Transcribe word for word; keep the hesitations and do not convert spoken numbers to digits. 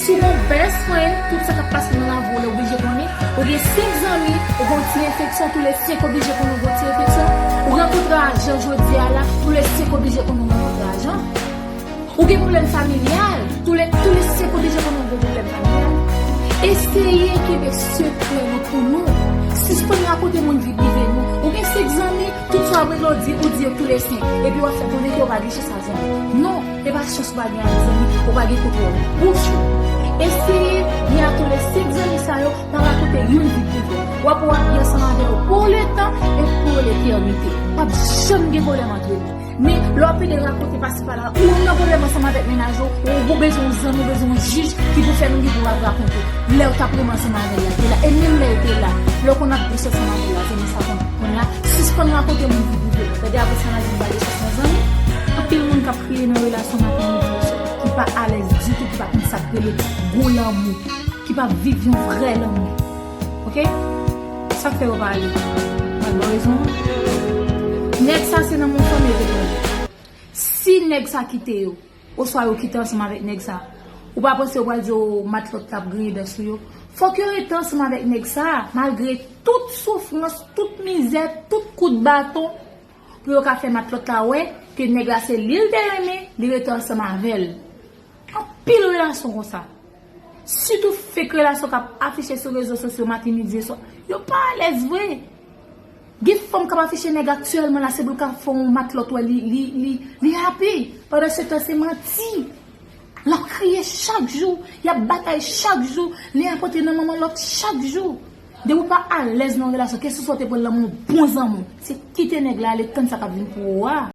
Si w gen yon best friend, tout sa k ap pase nan lavi w la, ou blije konnen. Ou gen senk zanmi, ou gen yon ti enfeksyon, tou le senk oblije konnen ou gen yon ti enfeksyon. Ou rankontre ajan jodi a la, tou le senk oblije konnen ou rankontre ajan. Ou gen pwoblèm familyal, tou le, tou le senk oblije konnen ou gen pwoblèm familyal. Eseye kenbe sekrè yo pou nou. Sispann rakonte moun vi prive nou. Ou gen senk zanmi, tout sa w ap regle, ou di, ou di yo tou le senk. Epi w ap fè konnen ke w pa gen chans ak zanmi. Non, e pa chans ou pa gen ak zanmi, ou pa gen kontwòl bouch ou. Eseye, gen a tou le senk zanmi sa yo, pa rakonte youn vi prive. W ap, w ap viv ansanm avè yo pou letan e pou letènite. P ap janm gen pwoblèm ant nou. Men, lè w ap pede rakonte pasi pala, ou nan pwoblèm ansanm avèk mennaj ou, ou, ou bezwen yon zanmi, ou bezwen yon jij ki pou fè nou liv ou ap rakonte. Lè w t ap renmen ansanm avè l la, te la. E menm lè l te la, lè w konn ap dous ansanm avè l la, zanmi sa konn, konn la, sispann rakonte moun ki prive. Gade apre sa, n a di nou pa gen chans nan zanmi. Anpil moun k ap kriye nan relasyon maten midi yo, ki pa alèz ditou, ki pa konn sa k rele gwo lanmou, ki pa viv yon vrè lanmou. Oke? Sa k fè yo pa ale? Mwen ba w rezon. Nèg sa se nan men yon fanm yo te pran li. Si nèg sa kite yo, oswa yo kite ansanm avèk nèg sa, ou pa panse yo pral di yo matlòt la ap griyen dan sou yo? Fòk yo rete ansanm avèk nèg sa, malgre tout soufrans, tout mizè, tout kout baton, pou yo ka fè matlòt la wè ke nèg la se li l te renmen, li rete ansanm avè l. Anpil relasyon konsa. Sitou fake relasyon k ap afiche sou rezo sosyo maten, midi e swa. Yo pa alèz vre. Gen fanm k ap afiche nèg aktyèlman la, se pou l ka fè yon matlòt wè li, li, li, li happy. Pandan se tan, se manti. L ap kriye chak jou, y ap batay chak jou, li enpòte nan manman lòt chak jou. Depi w pa alèz nan yon relasyon, keseswa w te pran l nan men yon bon zanmi w, se kite nèg la ale, tann sa k ap vin pou ou a.